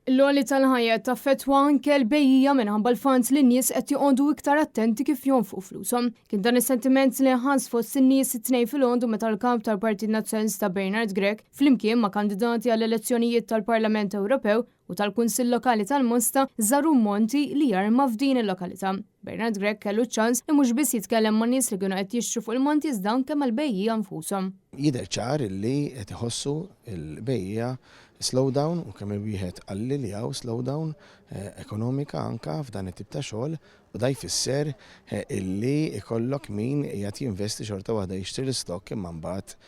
L-għoli tal-ħajja taffettwa anke l-bejjiegħa minħabba l-fatt li n-nies qed joqogħdu iktar attenti kif jonfqu flushom. Kien dan is-sentiment li ħass fost in-nies it-Tnejn filgħodu meta l-Kap tal-Partit Nazzjonalista Bernard Grech flimkien ma' kandidati għall-elezzjonijiet tal-Parlament Ewropew u tal-Kunsill Lokali tal-Mosta żaru monti li jarma f'din il-lokalità. Bernard Grech kellu ċans li mhux biss jitkellem ma' nies li kienu qed jixtru fuq il-monti iżda anke mal-bejjiegħa nfushom. Jidher ċar illi qed iħossu l-bejjiegħa slowdown u kemm il-wieħed qalli li hawn slowdown ekonomika anka f'dan it-tip ta' xogħol u da jfisser illi ikollok min qiegħed jinvesti xorta waħda jixtri l-istokk imma mbagħad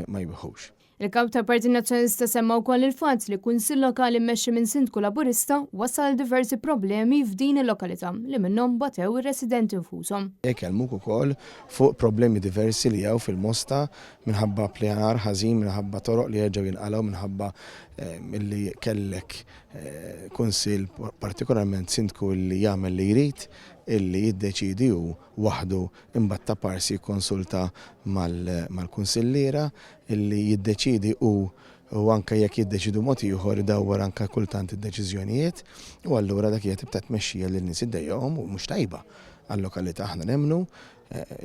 ma jbigħhux. Il-Kap tal-Partit Nazzjonalista semma wkoll il-fatt li Kunsill Lokali mmexxi minn Sindku Laburista wassal diversi problemi f'din il-lokalità li minnhom batew ir-residenti nfushom. Ikellmuk ukoll fuq problemi diversi li hawn fil-Mosta minħabba ppjanar ħażin, minħabba toroq li jerġgħu jinqalgħu, minħabba li kellek kunsill, partikolarment sindku li jagħmel li jrid, illi jiddeċiedi hu waħdu imbagħad ta' parsi jikkonsulta mal-kunsilliera, illi jiddeċiedi hu u anke jekk jiddeċidu mod ieħor idawwar anke kultant id-deċiżjonijiet u allura dak hija tip ta' tmexxija li n-nies iddejjaqhom u mhux tajba għal-lokalità. Aħna nemmnu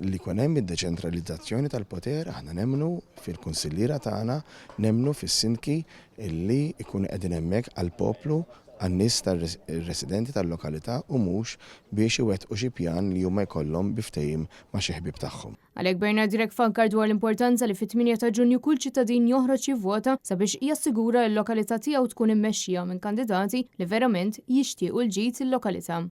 li jkun hemm id-deċentralizzazzjoni tal-poter, aħna nemmnu fil-kunsilliera tagħna, nemmnu fis-sindki li jkunu qegħdin hemmhekk għall-poplu, għan-nies tar-residenti tal-lokalità u mhux biex iwettqu xi pjan li huma jkollhom bi ftehim ma' xi ħbieb tagħhom. Għalhekk Bernard Grech fakkar dwar l-importanza li fit-8 ta' Ġunju kull ċittadin joħroġ jivvota sabiex jassigura li l-lokalità tiegħu tkun immexxija minn kandidati li verament jixtiequ l-ġid il-lokalità.